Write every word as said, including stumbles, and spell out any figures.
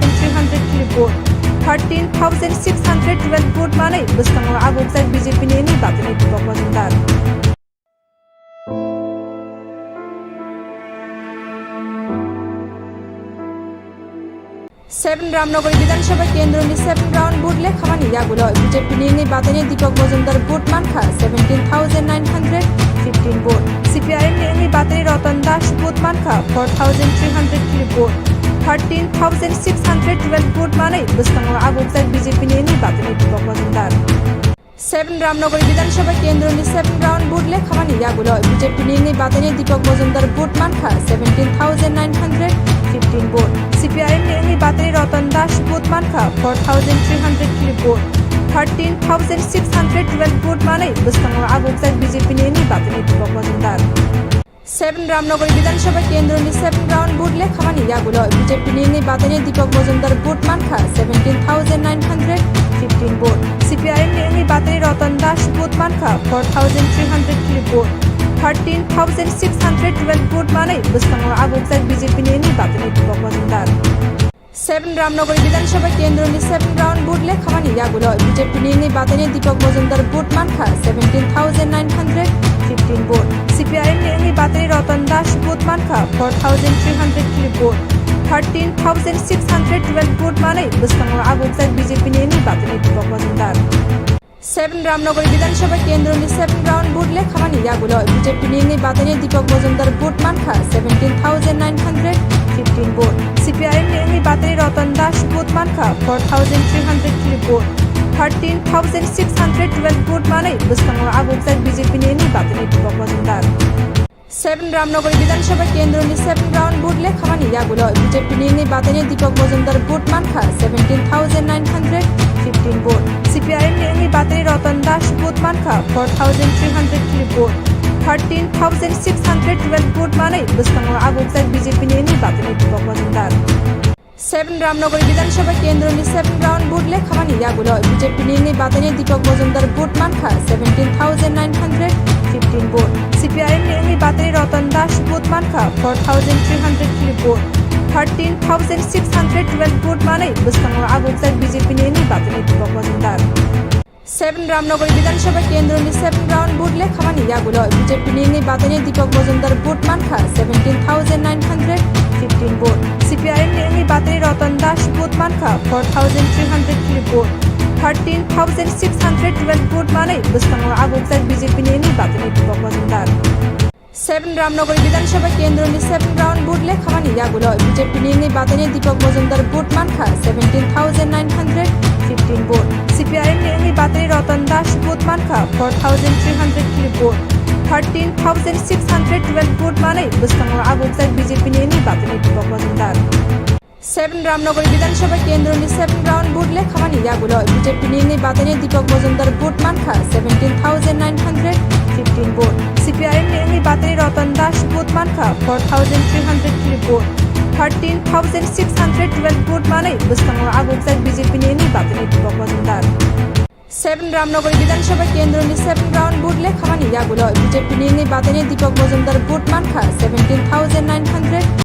three hundred three vote, thirteen thousand six hundred twelve vote manwi bwskango agukjak B J P ni wngwi batini Deepak Majumdar. Seven Ramnagari Bidhan Sabha Kendroni seven round vote lekhamani yagulo B J P ni wngwi batini Deepak Majumdar vote mankha seventeen thousand nine hundred fifteen vote, C P I M ni wngwi batini Ratan Das vote mankha four thousand three hundred three vote, thirteen thousand six hundred twelve vote manwi bwskango agukjak B J P ni wngwi batini Deepak Majumdar. Seven Ramnagari Bidhan Sabha Kendroni seven round vote lekhamani yagulo B J P ni wngwi batini Deepak Majumdar vote mankha seventeen thousand nine hundred fifteen vote, C P I M ni wngwi batini Ratan Das vote mankha four thousand three hundred three vote, thirteen thousand six hundred twelve vote manwi bwskango agukjak B J P ni wngwi batini Deepak Majumdar. Seven Ramnagari Bidhan Sabha Kendroni seven round vote lekhamani yagulo B J P ni wngwi batini Deepak Majumdar vote mankha seventeen thousand nine hundred fifteen vote, C P I M ni wngwi batini Ratan Das vote mankha four thousand three hundred three vote, thirteen thousand six hundred twelve vote manwi bwskango agukjak B J P ni wngwi batini Deepak Majumdar. Seven Ramnagari Bidhan Sabha Kendroni seven round vote lekhamani yagulo B J P ni wngwi batini Deepak Majumdar vote mankha seventeen thousand nine hundred fifteen vote, C P I M ni wngwi batini Ratan Das vote mankha four thousand three hundred three vote, thirteen thousand six hundred twelve vote manwi bwskango agukjak B J P ni wngwi batini Deepak Majumdar. Seven Ramnagari Bidhan Sabha Kendroni seven round vote lekhamani yagulo B J P ni wngwi batini Deepak Majumdar vote mankha seventeen thousand nine hundred fifteen vote, C P I M ni wngwi batini Ratan Das vote mankha four thousand three hundred three vote, thirteen thousand six hundred twelve vote manwi bwskango agukjak B J P ni wngwi batini Deepak Majumdar. Seven Ramnagari Bidhan Sabha Kendroni seven round vote lekhamani yagulo B J P ni wngwi batini Deepak Majumdar vote mankha seventeen thousand nine hundred fifteen vote, C P I M ni wngwi batini Ratan Das vote mankha four thousand three hundred three vote, thirteen thousand six hundred twelve vote manwi bwskango agukjak B J P ni wngwi batini Deepak Majumdar. Seven Ramnagari Bidhan Sabha Kendroni seven round vote lekhamani yagulo B J P ni wngwi batini Deepak Majumdar vote mankha seventeen thousand nine hundred fifteen vote, C P I M ni wngwi batini Ratan Das vote mankha four thousand three hundred three vote, thirteen thousand six hundred twelve vote manwi bwskango agukjak B J P ni wngwi batini Deepak Majumdar. Seven Ramnagari Bidhan Sabha Kendroni seven round vote lekhamani yagulo B J P ni wngwi batini Deepak Majumdar vote mankha seventeen thousand nine hundred fifteen vote, C P I M ni wngwi batini Ratan Das vote mankha four thousand three hundred three vote, thirteen thousand six hundred twelve vote manwi bwskango agukjak B J P ni wngwi batini Deepak Majumdar. Seven Ramnagari Bidhan Sabha Kendroni seven round vote lekhamani yagulo B J P ni wngwi batini Deepak Majumdar vote mankha seventeen thousand nine hundred fifteen vote, C P I M ni wngwi batini Ratan Das vote mankha four thousand three hundred three vote, thirteen thousand six hundred twelve vote manwi bwskango agukjak B J P ni wngwi batini Deepak Majumdar. Seven Ramnagari Bidhan Sabha Kendroni seven round vote lekhamani yagulo B J P ni wngwi batini Deepak Majumdar vote mankha seventeen thousand nine hundred fifteen vote, C P I M ni wngwi batini Ratan Das vote mankha four thousand three hundred three vote, thirteen thousand six hundred twelve vote manwi bwskango agukjak B J P ni wngwi batini Deepak Majumdar. Seven Ramnagari Bidhan Sabha Kendroni seven round vote lekhamani yagulo B J P ni wngwi batini Deepak Majumdar vote mankha seventeen thousand nine hundred